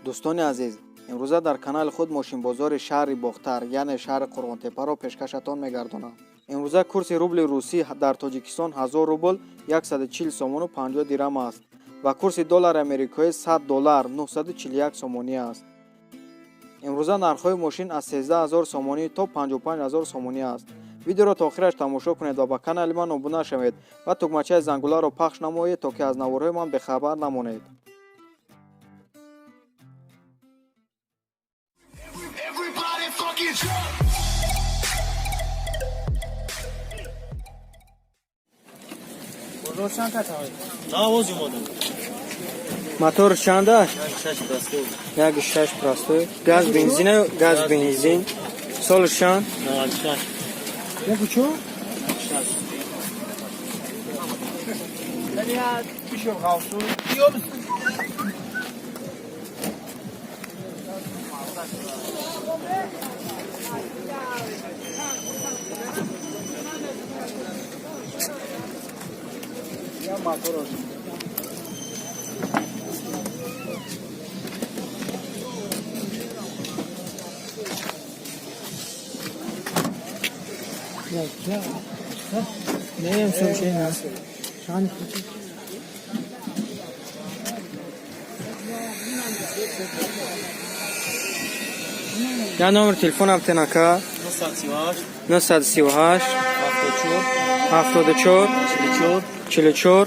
Дӯстони азиз, имрӯза дар канали худ мошинбозори шаҳри Бохтар, яъне шаҳри Қурғонтеппаро пешкашатон мегардонам. Имрӯза курси рубли русӣ дар Тоҷикистон 1000 рубл 140 сомону 50 дирам аст ва курси доллари америкоӣ 100 доллар 941 сомонӣ аст. Имрӯза нархҳои мошин аз 13 0 сомонӣ то 55 0 сомонӣ аст. Видеоро то охираш тамошо кунед ва ба канали ман обуна шавед ва тугмачаи зангуларо пахш намоед, то ки аз наворҳои ман бехабар намонед. Everybody fucking jump! Бозор чанд катавай? Навоз омадам. Мотор чанда? Шаш простой. 1.6 простой. Газ бензин, газ бензин. Солш чанд? 96. Яку чо? Шаш. Я мотор. Не, случайно. Я номер телефона ТНК 938 938 74 74 44 44 49.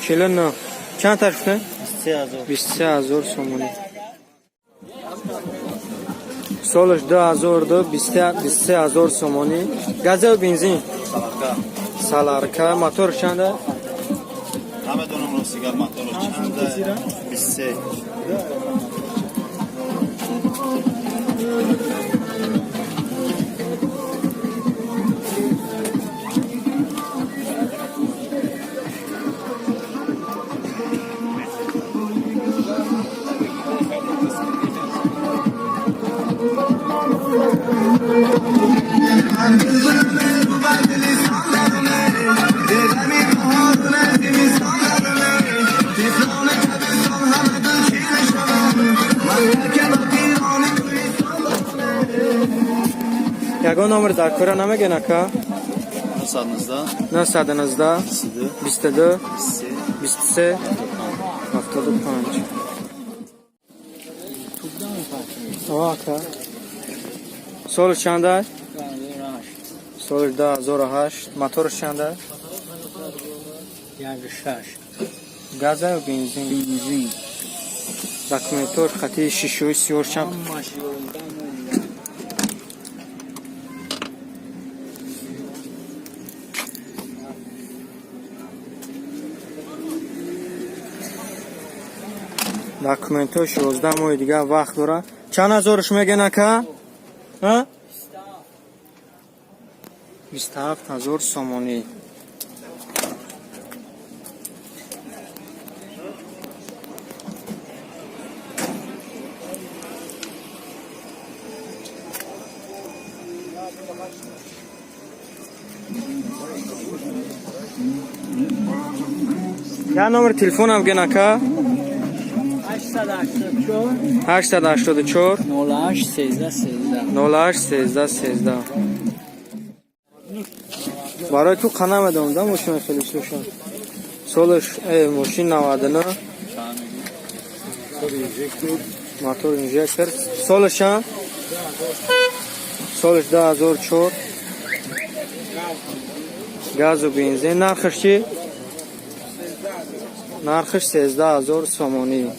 49. Чанд тарифте? 23000. 23000 сомонӣ. Солаш 2002 23000 сомонӣ. Газел бензин. Саларка. Саларка. Мотор чанда? Намедонам, рости гап, моторо чанда. 23. Ягон номер дар кора намегӯен, ака? 919 919 22 22 23 23 75. О, ака. Соли чанда? Соли 2008. Моторш чанда? 1.6. Газа ё бензин? Бензин. Документор хати шишои сиёр чанд? Ҳамаш 11 моҳ. Документош 11 моҳи дигар вақт дора. Чанд ҳазорш мегӯен, ака? А? 27 ҳазор сомонӣ. Я номер телефонам ген, ака? 884 884 08 13 13. 08 13 13. Барои ту қа намедонам, да, мошина хеле шуша. Солаш мошин 99, мотор инжектор. Солаш чанд? Солаш 2004, газу бензин. Нархаш чи? Нархаш 13 000 сомонӣ.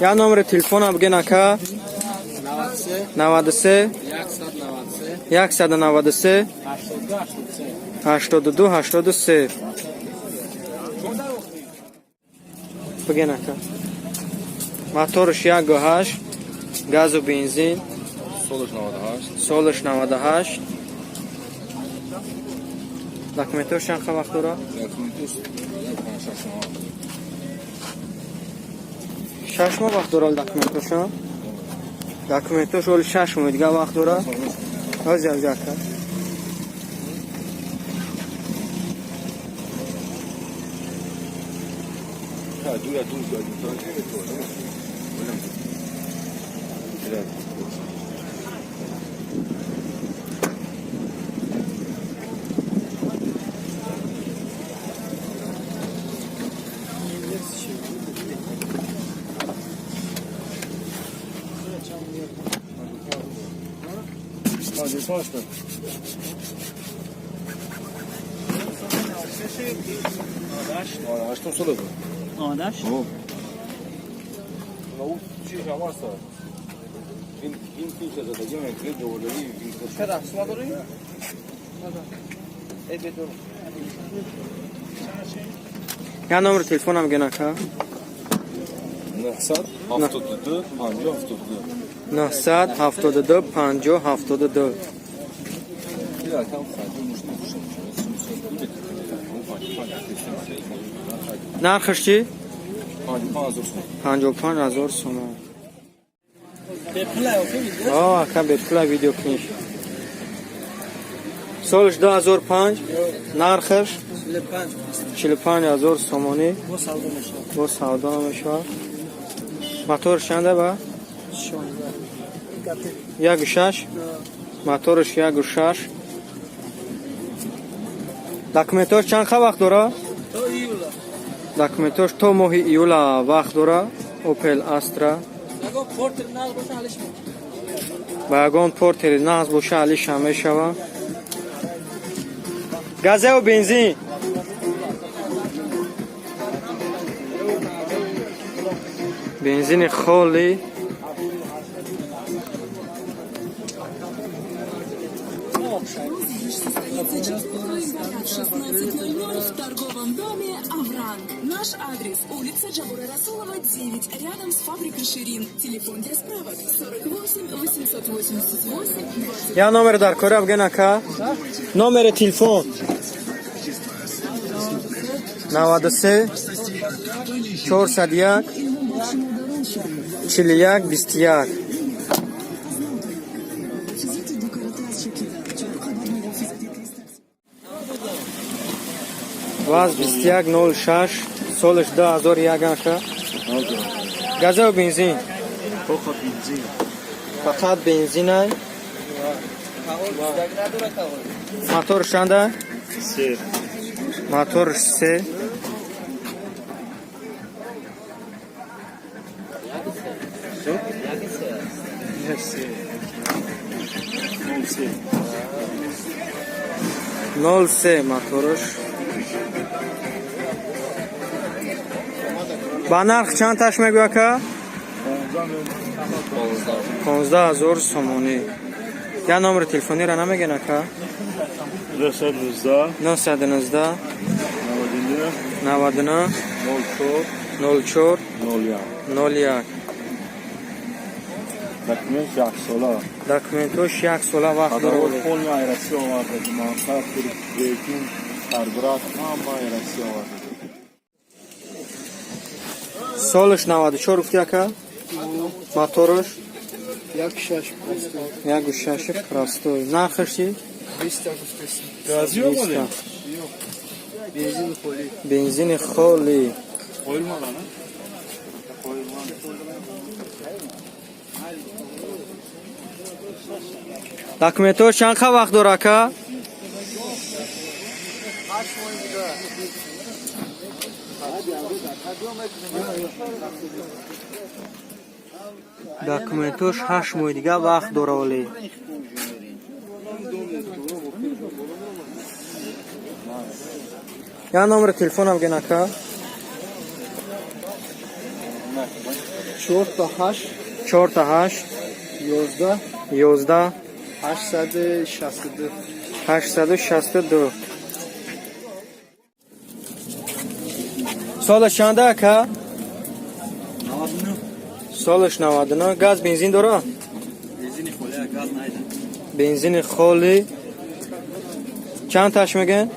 Я номери телефона бигӯен, ака? 93 93 193 193 82 83. 82 83. Бигӯен, ака. Моторш 1.8. Газу бензин. Солаш 98. Солаш 98. Документош чанд вақт дорад? Документош 5-6 моҳ. 6 моҳ вақт дорад документошон. Документош оли 6 моҳ дига вақт дорад. Ҳозир, ҳозир, ака. Ҳаштум сола буд. 98. Чӣ ҳамаста? Ин пинча задагӣ мекунед, доволагӣ. Чақадар сума дорӣ? Э, бедор. Я номер телефонам ген, ака. 972 50 72. 972 50 72. Якам хади мушти. Нархаш чӣ? 55 000 сом. 55 000 сомон. Бепула охи видео? О, ака, бепула видео куниш. Солаш 2005, нархаш 45. 45 000 сомонӣ. Бо савдо мешавад. Бо савдо мешавад. Моторш чанда ба? 16. 1,6. Моторш 1,6. Документош чанд ха вақт дора? То июла. Документош то моҳи июла вақт дора. Опел Астра. Ягон портер нағз боша, алиш мекунем. Ба ягон портери нағз боша, алиша мешава. Газеу бензин. Бензини холи. Розыгрыш состоится 4 января в 16:00 в торговом доме «Авран». Наш адрес – улица Джабура Расулова, 9, рядом с фабрикой «Ширин». Телефон для справок 48 888 20. Я номер дар кора бген, ака. Номери телефон. 93 401 41 21. ВАЗ 2106, солаш 2001, ака. Газеу бензин. Фақат бензин. Фақат бензинай. Мотор чанда? Се. Мотор се. Се. 03. 03 моторш. Ба нарх чанд таш мегӯ, ака? 15 000 сомонӣ. Я номери телефонира намегӯен, ака? 919 919 99 99 04 04 01. 01. Документ як сола. Документош як сола вақт Хадамот дорад. Полный ай Россия оварда. Мансаб, бензин, карбюратор, ҳама ай Россия оварда. Солаш 94 гуфти, ака? Моторш? 1,6 простой. 1,6 простой. Нархаш чи? 200 гуфтеси. Гази омадем? Бензин холи. Бензини холи. Qo'yilmagan, а? Qo'yilmagan. Документош чанд қа вақт дор, ака? Документош 8 моҳи дига вақт дора олӣ. Я номери телефонам ген, ака. Чорта ҳашт. 4 та 8. 11. 11. 862. 862. Сола чанда, ака? Солаш 99. Газ, бензин дора? Бензини холия, газ найда. Бензини холи. Чанд таш мегӯянд?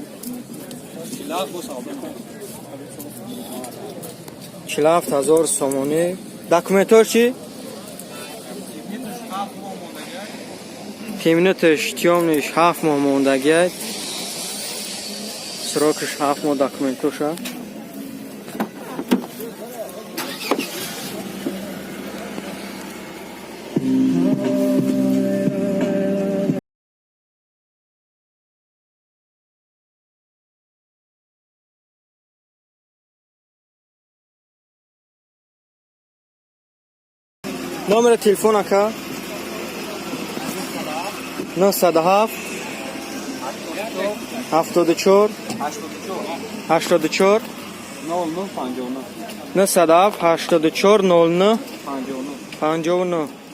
47 бо савдо. 47 000 сомонӣ. Документҳош чӣ? Теминоташ тёмныйш 7 моҳ мондагиай. Срокаш 7 моҳ документоша. Номери телефон, ака? 907 74 84 09 59. 907 84 09 59. 59.